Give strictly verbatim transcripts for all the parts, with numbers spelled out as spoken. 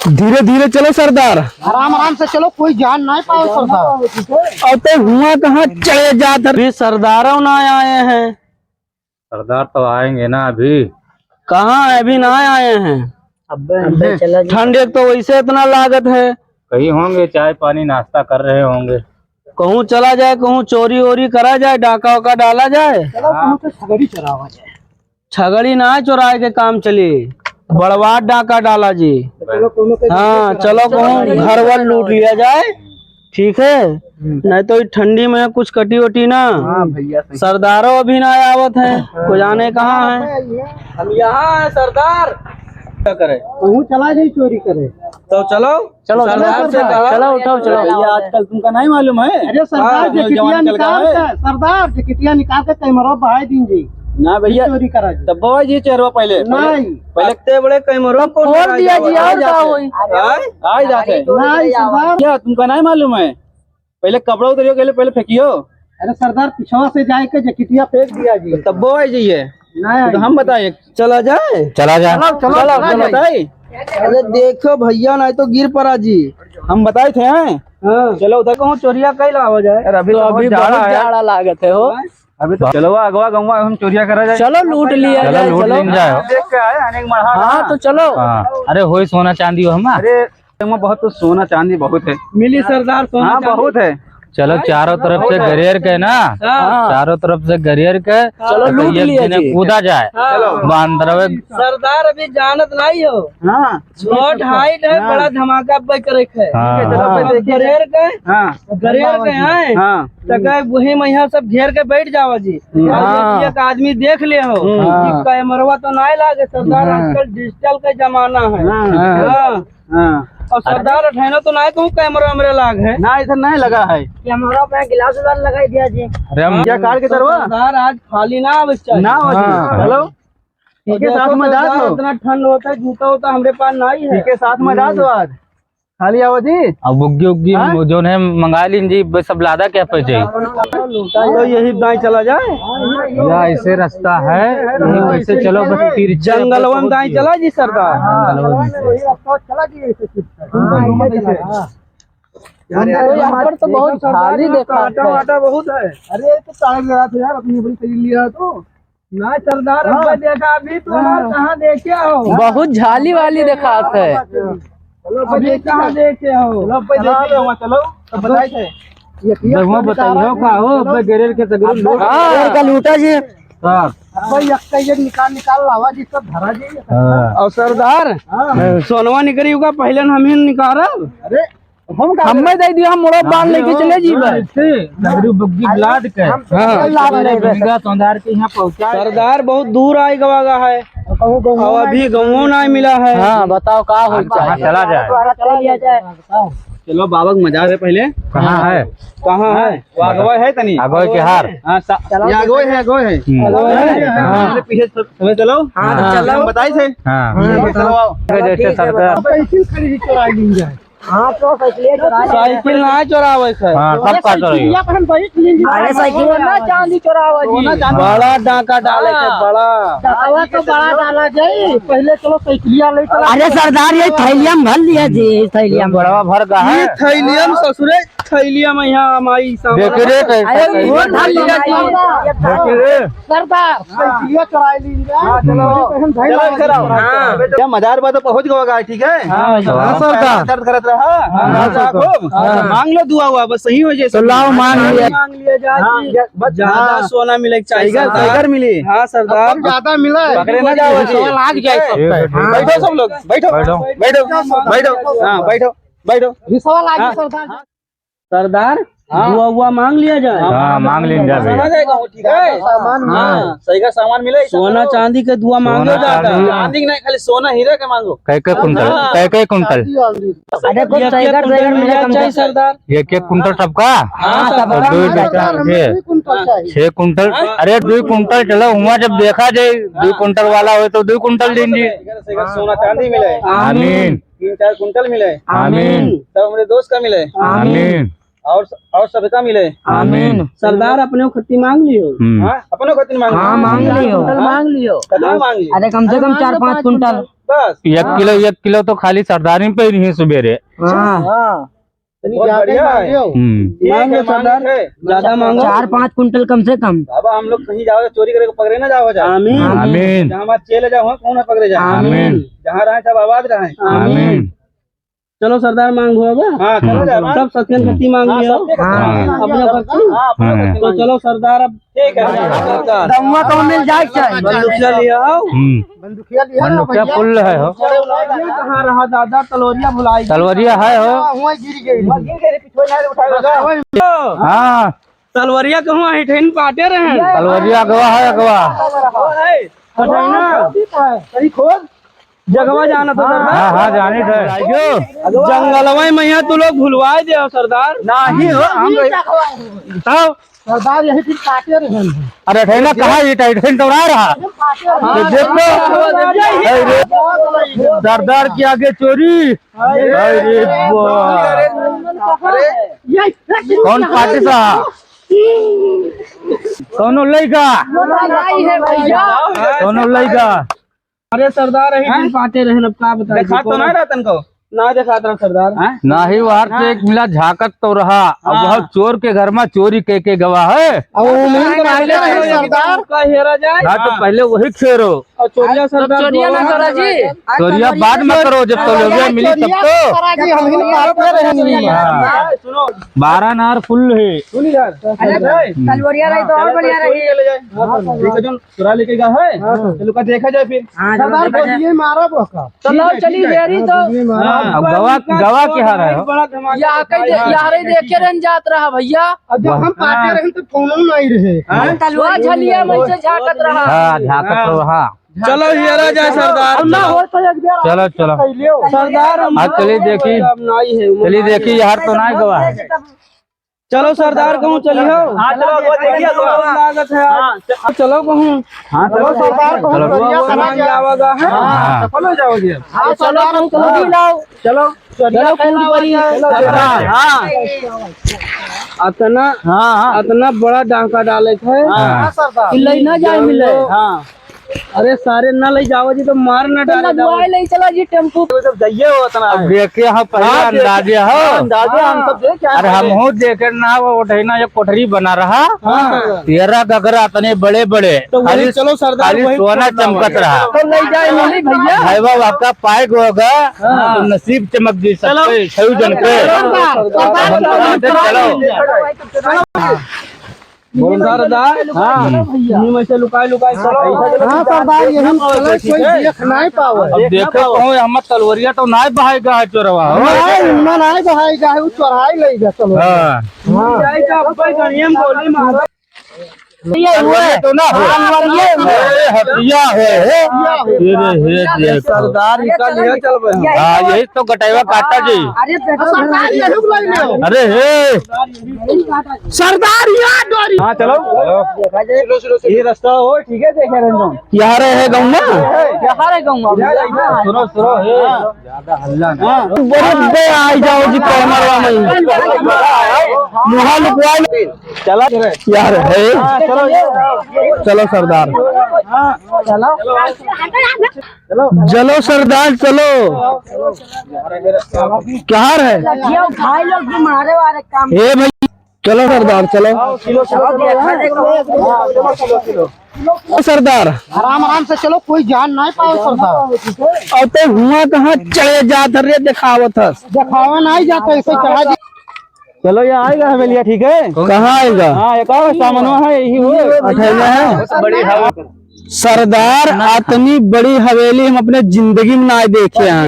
धीरे धीरे चलो सरदार। आराम आराम से चलो, कोई जान ना पावे सरदार। और तो हुआ कहाँ चले जात भी सरदारों ना आए हैं। सरदार तो आएंगे ना अभी। कहाँ है? अभी ना आए हैं। अबे, अबे चला जा। ठंड एक तो वैसे इतना लागत है। कहीं होंगे, चाय पानी नाश्ता कर रहे होंगे। कहूँ चला जाए, कहूँ चोरी वोरी करा जाए, डाका वाका डाला जाए। चलो, हाँ। कहूँ से छगड़ी चरावा जाए। छगड़ी ना चोराए के काम चली, बड़वा डाका डाला जी। चलो, कहूँ से हाँ, छगड़ी चलो, चरावा कहूँ जाए। घर वर लूट लिया जाए। ठीक है, हम्म। नहीं तो ई ठंडी में कुछ कटी वटी ना। हाँ भैया, सही। सरदारो अभी ना आवत है, हाँ। को जाने कहाँ है। हम यहाँ है सरदार। क्या करे? वहीं चला जाई चोरी करे। तो चलो, चलो, सरदार चलो, से सरदार। कहा। चलो, उठाओ, चलो। भैया, आजकल तुमका नहीं मालूम है? अरे सरदार, हाँ, जैकेटिया जवान निकाल चल गया है। के, सरदार, जैकेटिया निकाल के कैमरा बहाई दीन जी। ना भैया, चोरी करा जी। तब बहाई जी चेहरा पहले। नहीं। पहले इतने बड़े कैमरों को फोड़ दिया जी, और क्या होई? आए? आए जाते। नहीं, सरदार। क्या तुमका नहीं मालूम है? पहले कपड़ा उतारियो, पहले, पहले फेंकियो। अरे सरदार, पिछवा से जाए के जैकेटिया फेंक दिया जी। तब वो आई जाइए। नहीं तो आई। हम बताए। चला जाए? चला जाए। चलो, चलो, चलो, चला चलो, जाए। बताई। अरे देखो भैया, नहीं तो गिर पड़ा जी। हम बताए थे, हैं? हाँ। चलो उधर कहूँ चोरिया कई लावा जाए। यार, अभी तो तो अभी बहुत बहुत जाड़ा है। जाड़ा लागत है हो। हाँ? अभी तो चलो, अगवा गंगवा हम चोरिया करा जाए। चलो, लूट लिया चलो, जाए, लूट चलो। लीन जाए। देख के आए, अनेक मढ़ा हाँ, ना। तो चलो। हाँ। अरे, होई सोना चांदी हो हमार। अरे, एमा बहुत तो सोना चांदी बहुत है। मिली सरदार, सोना हाँ, चांदी। बहुत है। चलो, हाँ, चारों तरफ से बहुत है। गरेर के ना, हाँ। चारों तरफ से गरेर के, चलो, तो लूट ये लिया दिन जी। कूदा जाए। हाँ। चलो। बांद्रवे। सरदार अभी जानत नहीं हो। हाँ। Short height है, हाँ। बड़ा धमाका अब्बे करे के है। हाँ। अब गरेर के, हाँ। गरेर के हैं, हाँ। तो कहे वही में यहाँ सब घेर के बैठ जावा जी। हम्म। और हाँ। एक, एक आदमी देख ले हो हम्म। कि हाँ। कैमरवा तो नहीं लागे, सरदार, हाँ। आजकल digital का जमाना है। हाँ। हाँ। हाँ। हाँ। और सरदार अठैनो तो नहीं कहूँ कैमरा वैमरा लाग है। ना, इधर नहीं लगा है। कैमरा पे गिलास उलास लगाई दिया जी। अरे हम क्या कार के तरवा? सरदार आज खाली ना आवे चाहिए। ना आवे जी। हाँ। Hello? ठीक है, साथ में जात हो। इतना ठंड होता है, जूता होता हमरे पास नहीं है। ठीक है, साथ में जात हो आज। खाली आवा जी। अब बुग्गी उग्गी हाँ? जो है मंगा लीन जी, बस सब लादा क्या पे जाए। तो यही दाई चला जाए। या ऐसे रास्ता है, यही वैसे चलो, बस तिरछे जंगलवा में दाई चला जी सरदार। जंगलवा में। यार, यहाँ पर तो बहुत भारी देखा कांटा वाटा बहुत है। अरे, तो तार लगा था यार, अपनी बड़ी खरीद लिया तो। ना सरदार, हाँ। अब्बे देखा, अभी तो हमार हाँ। कहाँ देखे हो? बहुत झाली वाली देखात है। चलो, अभी अभी कहाँ देखे हो? चलो, अब्बे देखे हो, वहाँ चलो, तो बताए थे। देखो, बताइयो का हो, अब्बे गरेर के तगड़ी लूट। हाँ। गरेर का लूटा जी। हाँ। अब्बे यक्का ये निकाल, निकाल लावा जी, सब धरा जी। हाँ। और सरदार, हाँ। सोनवा निकरी होगा, पहले हम ही निकारब। अरे, हम का हम्मे दे दियो, हम मोड़ो बांध लेके चले जी बस। इससे लकड़ी बुग्गी ब्लाड के। हम हाँ। लाभ लेबे। महंगा सौंधार के यहाँ पहुँचा। सरदार बहुत दूर आए गवा गा है। कहूँ गाँव और अभी गाँव ना मिला है। हाँ, बताओ का हो हाँ, चाहिए। चला जाए। चला लिया जाए। चलो बाबा को मजा है पहले। कहाँ है? कहाँ है? वो आगवा है तनी। आगवा के हार। हाँ, सा-, चलो। ये आगवा है, आगवा है। हम्म। आगवा है। हाँ। हाँ। पीछे से, चलो। हाँ, हाँ। चलो। हम बताई थे। हाँ। हाँ, चलो आओ। ठीक है, जैसे सरदार। बताओ। साइकिल खरीदी चोराई ली जाए। हाँ, तो साइकिल चोराई ली जाए। साइकिल ना चोरावे के। हाँ, सब का चोराई। साइकिलिया पर हम बैठ ली जाए। अरे, साइकिल सोना चांदी चोरावा जी। सोना चांदी। बड़ा डाका डाले के, हाँ। बड़ा। डाकावा तो बड़ा डाला जाई। पहले चलो साइकिलिया ले चलो। अरे सरदार, ये थैलिया में भर लिया जी, थैलिया में। बड़वा भर का है। ये थैलिया में ससुरे, थैलिया में यहाँ हमारी सामान। देख रे, कैसे अरे, कैसे। वो भर लिया जी। देख रे। सरदार, साइकिलिया चुराई ली रे। हाँ, चलो। हम भाई चलो, इधर आओ। हाँ। क्या मजार बात पहुँच गवा, ठीक है? हाँ, हाँ, सरदार। दर्द करत रहा। हाँ, हाँ, सरदार। खूब। हाँ। मांग लो दुआ हुआ, बस सही हो जाए। तो लाओ, मांग लिया। मांग लिया जाए हाँ, कि बस ज्यादा हाँ। सोना मिले के चाहिए, टाइगर, सरदार। टाइगर मिली। हाँ, सरदार। अब ज्यादा मिला है। पकड़े ना जाओ जी। सवाल आ गया है सब पे। हाँ। बैठो सब लोग, बैठो। बैठो। बैठो। बैठो। हाँ, बैठो। बैठो। ये सवाल आ गया, हाँ। सरदार। सरदार, हाँ। दुआ उआ मांग लिया जाए। हाँ, मांग लिया जाए भैया। समझ आएगा वो, ठीक है? सामान हाँ। सही का सामान मिले, ऐसा सोना करो। चांदी के दुआ मांगो सोना जाता। चांदी। चांदी के नहीं, खाली सोना हीरा के मांगो। कै कै कुंटल? हाँ। कै कै कुंटल? अरे, कुछ एक एक टाइगर, कुंटल टाइगर मिल मिला जाए कम से कम। सरदार। एक एक कुंटल सबका? हाँ, हाँ, सबका। और दो दो चार, चार, छः। हमें दो कुंटल चाहिए। छः कुंटल? हाँ? अरे, दो कुंटल चलो, हुआ जब देखा जाए, दो कुंटल वाला हो तो दो कुंटल देंगे। सही का सोना चांदी मिले। आमीन। तीन चार कुंटल मिले। आमीन। सब हमरे दोस्त का मिले। आमीन। और, और सबका मिले। आमीन। सरदार अपने खत्ती मांग लियो। हम्म। हाँ, अपने खत्ती मांग लियो। हाँ, मांग लियो। कुंटल मांग लियो। कितना मांग लियो? अरे, कम से कम चार पाँच कुंटल। बस। एक किलो, एक किलो तो खाली सरदारी पे ही रही सुबेरे। हाँ। हाँ। तनी बहुत ज्यादा बढ़िया है। मांगो। हम्म। ठीक है, मांगो सरदार, ज्यादा मांगो। चार पाँच कुंटल कम से कम। बाबा, हम लोग कहीं जाओ, चोरी करे को पकड़े ना जाओ जाए। आमीन। आमीन। जहाँ बात चले जाओ, वहाँ कौन ना पकड़े जाए। आमीन। जहाँ रहे, सब आबाद रहे। आमीन। चलो सरदार, मांगो अब। हाँ, चलो जाए, मांग। सब सत्यन कति मांग लियो। हाँ। अपने पक्ष। हाँ, अपने पक्ष तो मांग। चलो सरदार, अब ठीक है। दमुआ तो मिल जाए, चाहे बंदूकिया लिया आओ। हम्म। बंदूकिया लिया आओ बंदूकिया भैया। फुल है हो। तलवरिया कहाँ रहा दादा? तलवरिया भुलाई गई। तलवरिया है हो। हाँ, वहीं गिर गई। वहीं गिर गई, पिछुआ नहीं उठाएगा। हाँ। तलवरिया कहूँ अहिठैन पाटे रहे। तलवरिया अगवा है, अगवा। अठैना। सही खोज। जगवा जाना तो हाँ, हाँ, जानी थे। जंगलवा में यहाँ तू लोग भुलवाए दे हो सरदार। नहीं हो, हम तब सरदार यही फिर काटे रहे हैं। अरे, अठैना कहाँ, ये अठैन तो ना रहा। तो देख लो। अरे, सरदार के आगे चोरी। अरे वाह। कौन पार्टी सा? कौनो लइका? कौनो लइका? अरे सरदार, यही दिन पाटे रहन, अब का बताई? देखा तो ना रहतन को? ना देखात रहा सरदार। हाँ? नाही, वहार से एक मिला झांकत तो रहा। अब हाँ। वह चोर के घर में चोरी के के गवा है। अब वो नहीं तो मारले रहे सरदार। का हेरा जाए? ना तो हाँ। पहले वही खेरो। और चोरिया सरदार चोरिया ना करा जी। चोरिया बाद में करो, जब तलवरिया मिली तब तो। करा जी, हम ही मारते रहे नहीं। हाँ। सुनो। बारह नार फुल है। सुन यार। अरे, तलवरिया रही तो और बढ़िया रही। हाँ, ठीक है, जो चुरा लेके गया है, हाँ। तो लुका देखा जाए फिर। हाँ, सरदार देखा जाए। गोलिये मारा बहका। तो लाओ, चली देरी तो। हाँ। अब गवा, गवा के हार है हो? बड़ा धमाका यहाँ कहीं दे-, यहाँ रे देखे रहन जात रहा भैया। अब जब हम पाटे रहे तो फोनो नहीं रहे। हाँ। तलवार झलिया में से झांकत रहा। हाँ, झांकत रहा। चलो, हेरा जाए सरदार। अब ना हो तो एक बेर चलो, चलो। कह लियो। सरदार, हम हाँ, चलिए देखी। अब नहीं है, चलिए देखी, यार तो ना गवा है। चलो सरदार, कहूँ चली हो। हाँ, चलो, वो देखिए, वो लागत है। हाँ, चलो कहूँ। हाँ, चलो सरदार, कहूँ चलो। बढ़िया वो समान जाओगा है। हाँ। चलो जाओ जी। हाँ, सरदार, हम चलो जी लाओ। चलो। चलो, कूद पड़ी। चलो, सरदार। हाँ। अतना, हाँ, हाँ। अतना बड़ा डांका डाले थे। हाँ। कि ले ना जाए मिले। हाँ। अरे सारे ना ले जाओ जी, तो मार ना डाले। लगवाए ले चला जी टेम्पू। तो जब जाइए हो उतना अब है। देखे हो पहले हाँ, अंदाजे हो। हाँ, अंदाजे हम सब देख क्या अरे है। हम हो देखे ना, वो उठे ना, ये कोठरी बना रहा। हाँ। तेरा गगरा इतने बड़े बड़े। तो वही खाली, चलो सरदार, खाली वही सोना चमकत रहा। तो ले जाए मिली भैया। भाई बाबू आपका पाए होगा, हाँ। तो नसीब चमक जी चलो। सबके, छह जन के। चलो। चलो। बोल सरदार, हाँ। हम्म। यहीं में से लुकाए, लुकाए चलो। हाँ, सरदार, यही चलो, कोई देख नहीं पावे। अब देखो, कहूँ हम तलवरिया तो नहीं बहाएगा है चोरवा, हो? नहीं, इतना नहीं बहाएगा है, वो चोराई लेगा, चलो। हाँ। हाँ। जाए का, अब कोई गणिया में गोली मारो। ये हुए। तो ना हो। हाँ, ये हुए। ए, हटिया है, है। ये हुए। ये रे, हे, ये देख। सरदार इनका लिए चल बे। हाँ, यही तो गटैवा काटा जी। अरे, देखो, सरदार, ये लोग लाई लो। अरे, हे। सरदार, यहाँ डोरी। हाँ, चलो। चलो। ये रास्ता हो, ठीक है, देखे रंजन। यहाँ रहे है गाँव में? यहाँ रहे गाँव में। सुनो, सुनो, हे। ज्यादा हल्ला ना। हाँ। बड़े बे आई जाओ जी, कैमरा में। मुहा लुकवा लो। चला। यार, है। हाँ, चलो, चलो। चलो, सरदार। हाँ, चलो। चलो। चलो, सरदार, चलो। क्या है? ये भाई लोग भी मारे वाले काम। ए भाई, चलो सरदार, चलो। आओ, किलो, किलो, किलो, हाँ। चलो, किलो, किलो। ओ सरदार। आराम, आराम से चलो, कोई जान नहीं पाओ सरदार। अब तो हुआ कहाँ चढ़े जात रे, देखावत हस। देखावा नहीं जाता, ऐसे चढ़ा दे। चलो, ये आएगा हवेलिया, ठीक है? कहाँ आएगा? हाँ, एक और सामनवा है, यही हो। अठैया है? बड़ी हवा। सरदार, अतनी बड़ी हवेली हम अपने जिंदगी में ना देखे हैं।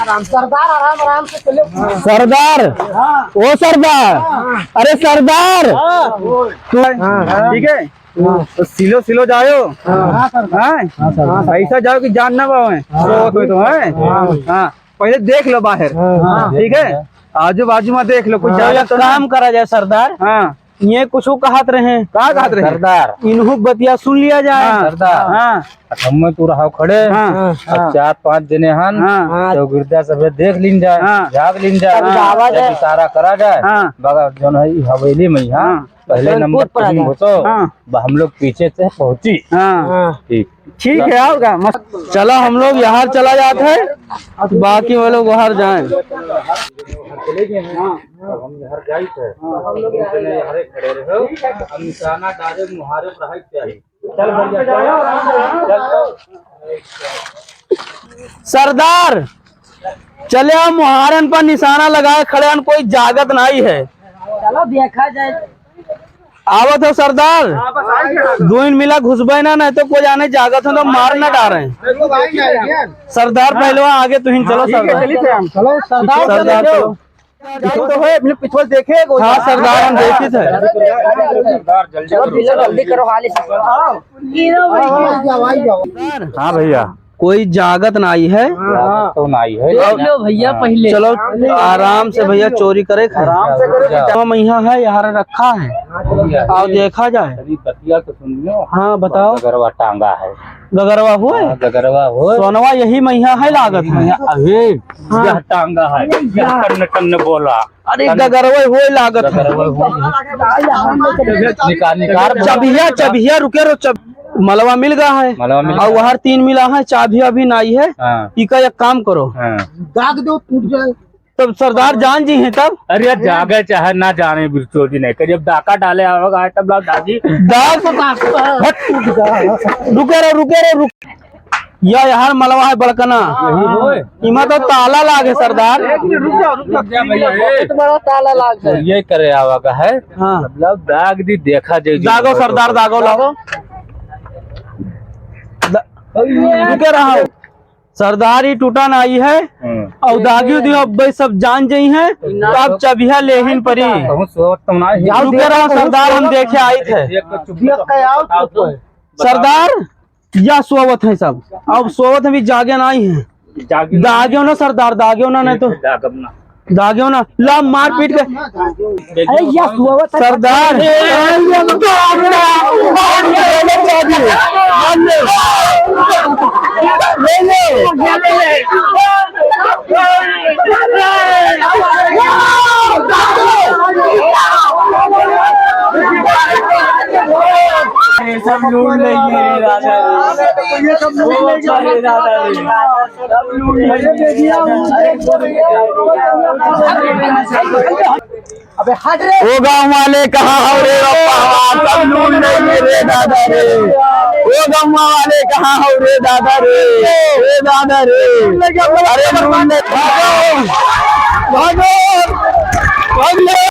आराम, सरदार, आराम, आराम से चलो। सरदार, हाँ। ओ सरदार, हाँ। अरे सरदार, हाँ। तू, हाँ। ठीक है? हाँ। तो सिलो, सिलो जाओ। हाँ। हाँ, सरदार। हाँ? हाँ, सरदार। ऐसा जाओ कि जान ना पावे। हाँ। तो, तो, तो, हैं? हाँ। हाँ, पहले देख लो बाहर। हाँ। ठीक है? आजू बाजू में देख लो, कोई हाँ। ज्यादा तो तो एक काम करा जाए सरदार। हाँ। ये कुछ कहत रहे। का कहत रहे? सरदार। इनहू बतिया सुन लिया जाए। हाँ। सरदार। हाँ। अब हमें तू रहो खड़े। हाँ। अब हाँ। चार पांच जने हन, हाँ। चौगिरदा सभे देख लीन जाए, हाँ। झाग लीन जाए, तब जावा जब जाए। इशारा करा जाए, हाँ। बगा जौन है ई हवेली में, हाँ। हाँ। पहले नंबर तुम घुसो, हाँ। ब-, हम लोग पीछे से पहुँची। हाँ। ठीक। ठीक है, आओगा, मस्त। चला, हम लोग यहाँ चला जात है, बाकी वो लोग वहाँ जाएँ। अब हम यहाँ जाइत है, हम लोग यहाँ खड़े रहो, हम निशाना डाले, मुहारे पर है क्या है? चल भैया, चल, चल। सरदार, चले आओ, मुहारन पर निशाना लगाए खड़े हन, कोई जागत नाई है। चलो देखा जाए। आवत हो सरदार, दुइन मिला घुसबे ना, नहीं तो कोई जाने जागत हो तो मार ना डारे। सरदार पहलवान आगे, तुहिन चलो सरदार। चलो सरदार, सरदार चलो। जाई तो है, अपने पिछुआ देखे, वो हाँ, सरदार, हम देखित है। चलो, जल्दी, जल्दी करो, हाली से। हाँ भैया। कोई जागत नाई है। जागत तो नाई है। देख लो भैया हाँ। पहले। चलो, आराम से भैया, चोरी करे खाए। आराम से करे। हम यहाँ है, यहाँ रखा है। आओ देखा जाए। अरे बतिया तो सुन लो। हाँ, बताओ। गगरवा टांगा है। गगरवा हुए? हाँ, गगरवा हुए। सोनवा यही मइहाँ है लागत है। अरे, हाँ। यह टांगा है, यह टन्न टन्न बोला। अरे, टन्न। गगरवा हुए लागत है। गगरवा हुए। निकाल, निकाल। चबिया, चबिया, रुके रहो, चब-, मलवा मिल गया है। मलवा मिल और गया। वहाँ तीन मिला है, चाबी अभी नाई है। हाँ। इका एक काम करो। हाँ। दाग दो, टूट जाए। तब सरदार जान जी हैं तब? अरे यार, जागे चाहे ना जाने, बिरचोदी नहीं करी। अब डाका डाले आओगा, आए तब लाओ दागी। दाग? हट। रुके रहो, रुके रहो, रुक। या यार मलवा है बड़कना। यही होए। इमा तो ताला लागे सरदार। एक मिनट, रुक जाओ, रुक जाओ। रुक जा भैया, ए। बहुत बड़ा ताला लाग है। ये करे आवा का है। हाँ। मतलब दाग दी देखा जाए। दागो सरदार, दागो लाओ। द-, रुके रहो। सरदार, ई टूटा नाई है। हम्म। और दागी उदी अब भाई सब जान जाई हैं, तो आप चबिया लेहिन परी। कहूँ सोत तो ना ही। रुके रहो सरदार, हम देखे आई थे। एक तो चुप रहो। सरदार, या सोवत है सब, अब सोवत है, भी जागे नाई है। जागे दागे हो ना सरदार, दागे हो ना, नहीं तो। जागब ना। दागे हो ना, ला मारपीट के। अरे या हुआ हुआ था। सरदार। ले ले। ये सब लूट लेंगे रे दादा रे। ये सब लूट लेंगे रे दादा रे। अबे हट रे। ओ गाँव वाले कहाँ हो रे पहलवान, सब लूट लेंगे रे दादा रे। ओ गाँव वाले कहाँ हो रे दादा रे, रे दादा रे। अरे लूट ले, भागो, भागो, भाग ले।